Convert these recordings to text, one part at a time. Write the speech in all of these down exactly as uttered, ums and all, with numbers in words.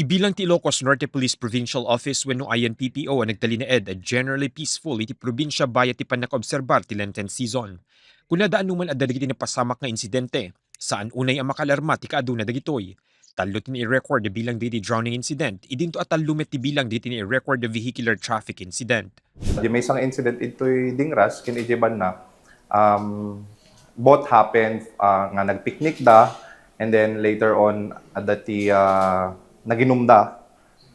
Bilang ti Ilocos Norte Police Provincial Office wenno I N P P O a nagtalinaed a generally peaceful iti probinsia bayat ti pannakaobserbar ti Lenten season. Kunada a numan adda dagiti napasamak nga insidente, saan unay a makaalarma ti kaaduna dagitoy. Tallo ti nai-record a bilang dagiti drowning incident, idinto a tallo met ti bilang dagiti nai-record a vehicular traffic incident. Di maysa nga incident itoy Dingras, ken idiay banna, um, both happened, ah, nga nagpiknik da, and then later on, adda ti, ah, naginum da,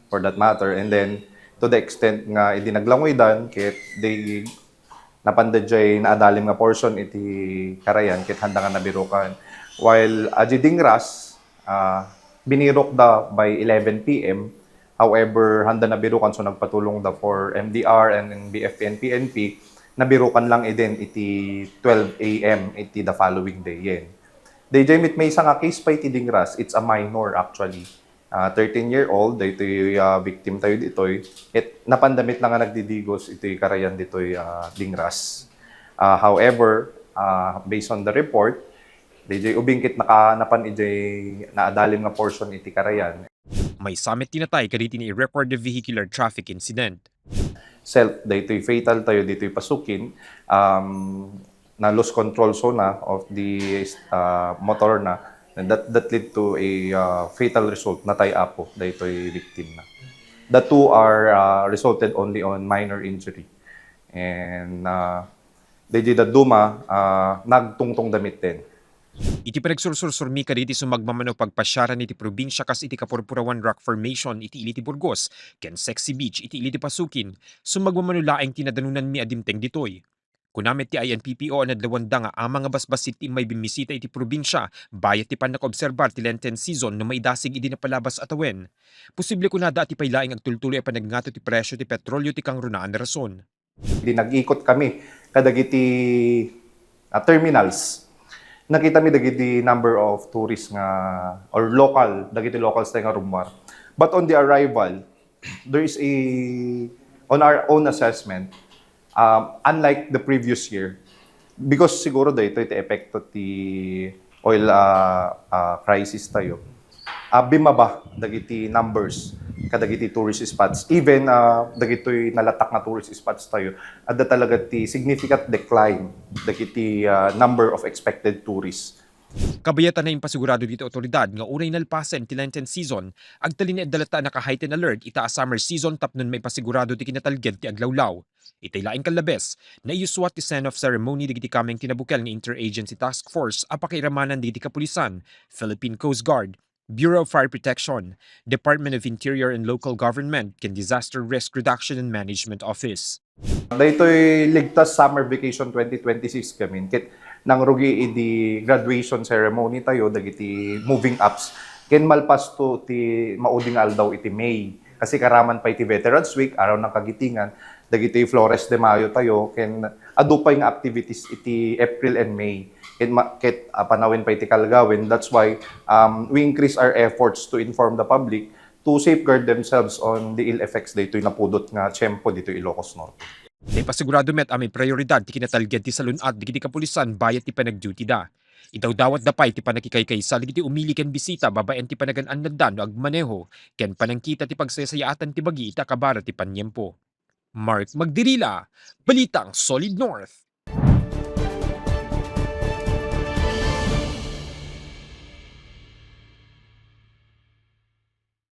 for that matter. And then, to the extent nga idi naglangoydan, ket di napanda jay naadalim nga portion iti karayan, ket handa nga nabirukan. While, ah, idiay Dingras, ah, binirok da by eleven P M. However, handa nabirukan, so nagpatulong da for M D R and B F P and P N P. Nabirukan lang idin iti twelve A M iti the following day. Yen. Dayjay met maysa nga case pay iti Dingras, it's a minor actually. Ah, thirteen year old, daytoy, ah, victim tayo ditoy. It, napanda met lang nga nagdidigos itoy karayan ditoy, ah, Dingras. Ah, however, ah, based on the report, dayjay ubing ket naka-, napan idiay naadalim nga portion iti karayan. Maysa met ti natay kadagiti nai-record a vehicular traffic incident. Self, daytoy fatal tayo ditoy Pasukin, um, na-lose control so na of the, uh, motor na, and that, that led to a, uh, fatal result, natay apo daytoy victim na. The two are, uh, resulted only on minor injury. And, uh, dayjay dadduma, uh, nagtungtong da met ten. Iti panagsursursurmi kadagiti sumagmamano pagpasiaran iti probinsia kas iti kapurpurawan rock formation iti ili ti Burgos ken Sexy Beach iti ili ti Pasukin, sumagmamano laeng ti nadanonanmi a dimteng ditoy. Kuna met ti I N P P O a nadlawanda nga amangan a bassit ti immay bimmisita iti probinsia bayat ti pannakaobserbar ti Lenten season no maidasig idi napalabas a tawen. Posible kunada a ti pay laeng agtultuloy a panagngato ti presio ti petrolio ti kangrunaan a rason. Di nag-ikot kami kadagiti, ah, terminals. Nakita mi dagiti number of tourists nga, or local, dagiti locals tayo nga rummuar. But on the arrival, there is a, on our own assessment, um, unlike the previous year, because siguro daytoy ti epekto ti oil, ah, ah, crisis tayo, ah, bimaba dagiti numbers kadagiti tourist spots. Even, ah, dagitoy nalatak nga tourist spots tayo, adda talaga ti significant decline dagiti, ah, number of expected tourists. Kabayatan a impasigurado ditoy awtoridad nga uray nalpasen ti Lenten season, agtalinaedda latta a naka-heighten alert ita a summer season tapno maipasigurado ti kinatalged ti aglawlaw. Itay laeng kallabes, naiyuswa ti send-off ceremony dagiti kameng ti nabukel nga Interagency Task Force a pakairamanan dagiti kapulisan, Philippine Coast Guard, Bureau of Fire Protection, Department of Interior and Local Government, ken Disaster Risk Reduction and Management Office. Daytoy Ligtas Summer Vacation twenty twenty-six gamin, ket nangrugi idi graduation ceremony tayo dagiti moving ups, ken malpasto ti maudi nga aldaw iti May. Kasi karaman pay ti Veterans Week, Araw ng Kagitingan, dagiti Flores de Mayo tayo, ken adu pay nga activities iti April and May. Ket ma-, ket, ah, panawen pay ti kalgawen. That's why, um, we increase our efforts to inform the public to safeguard themselves on the ill effects daytoy napudot nga tiempo ditoy Ilocos Norte. Naipasigurado met a maiprioridad ti kinatalged ti salun-at dagiti kapulisan bayat ti panagduty da. Idawdawatda pay ti pannakikaykaysa dagiti umili ken bisita babaen ti panagan-annadda no agmaneho ken panangkita ti pagsaysayaatan ti bagi ita a kabara ti paniempo. Mark Magdirila, Balitang Solid North.